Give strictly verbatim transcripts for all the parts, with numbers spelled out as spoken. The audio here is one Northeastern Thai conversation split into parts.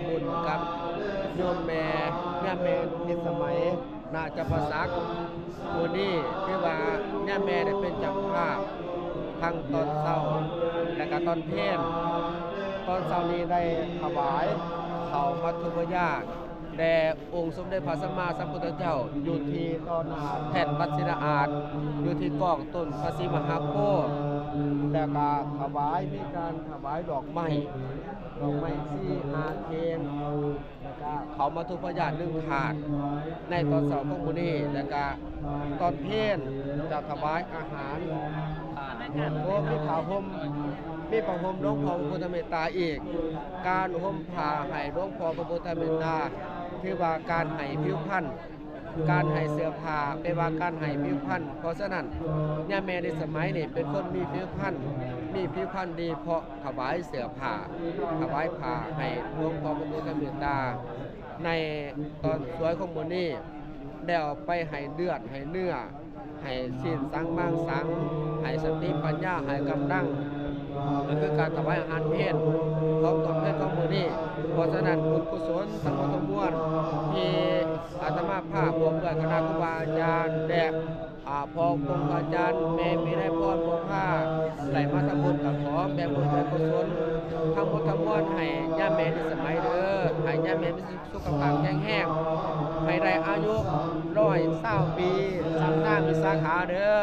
บุญกับโยมแม่ ย่าแม่นิสมัย นาจำปาสัก มื้อนี้ถือว่าย่าแม่ได้เป็นเจ้าภาพทั้งตอนเช้า และก็ตอนเพล ตอนเช้านี้ได้ถวายข้าวมัทุปายาตแด่องค์สมเด็จพระสัมมาสัมพุทธเจ้า อยู่ที่ต่อหน้าแท่นพระศิลาอาสน์ อยู่ที่กองต้นพระศรีมหาโพธิ์ แล้วก็ถวาย มีการถวายดอกไม้ ดอกไม้สี่ห้าเข่ง แล้วก็ข้าวมัทุปายาตหนึ่งถาด ในตอนเช้าของมื้อนี้ แล้วก็ตอนเพลจะถวายอาหาร โอ้ มีผ้าห่ม มีผ้าห่มหลวงพ่อพระพุทธเมตตาอีก การห่มผ้าให้หลวงพ่อพระพุทธเมตตา ถือว่าการให้ผิวพรรณ การให้เสื้อผ้า แปลว่าการให้ผิวพรรณ เพราะฉะนั้น ย่าแม่นิสมัยนี่เป็นคนมีผิวพรรณ มีผิวพรรณดีเพราะถวายเสื้อผ้า ถวายผ้าให้หลวงพ่อพระพุทธเมตตา ในตอนสวยของมื้อนี้ แล้วไปให้เลือดให้เนื้อ ให้ศีลสังมังสัง ให้สติปัญญา ให้กำลัง ก็คือการถวายอาหารเพลของตอนเพลของมื้อนี้ เพราะฉะนั้นบุญกุศลทั้งหมดทั้งมวลที่อาตมาภาพพร้อมด้วยคณะครูบาอาจารย์ และ อ่า พ่อครูอาจารย์ แม่วิไลพร บัวผ้า ได้มาทำบุญกับขอแบ่งบุญแบ่งกุศลทั้งหมดทั้งมวลให้ย่าแม่นิสมัยเด้อ ให้ย่าแม่มีสุขภาพแข็งแรง ให้ได้อายุร้อยเศร้าปี สำนานวิสาขาเด้อ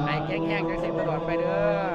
ให้แข็งแรงจังซี่ตลอดไปเด้อ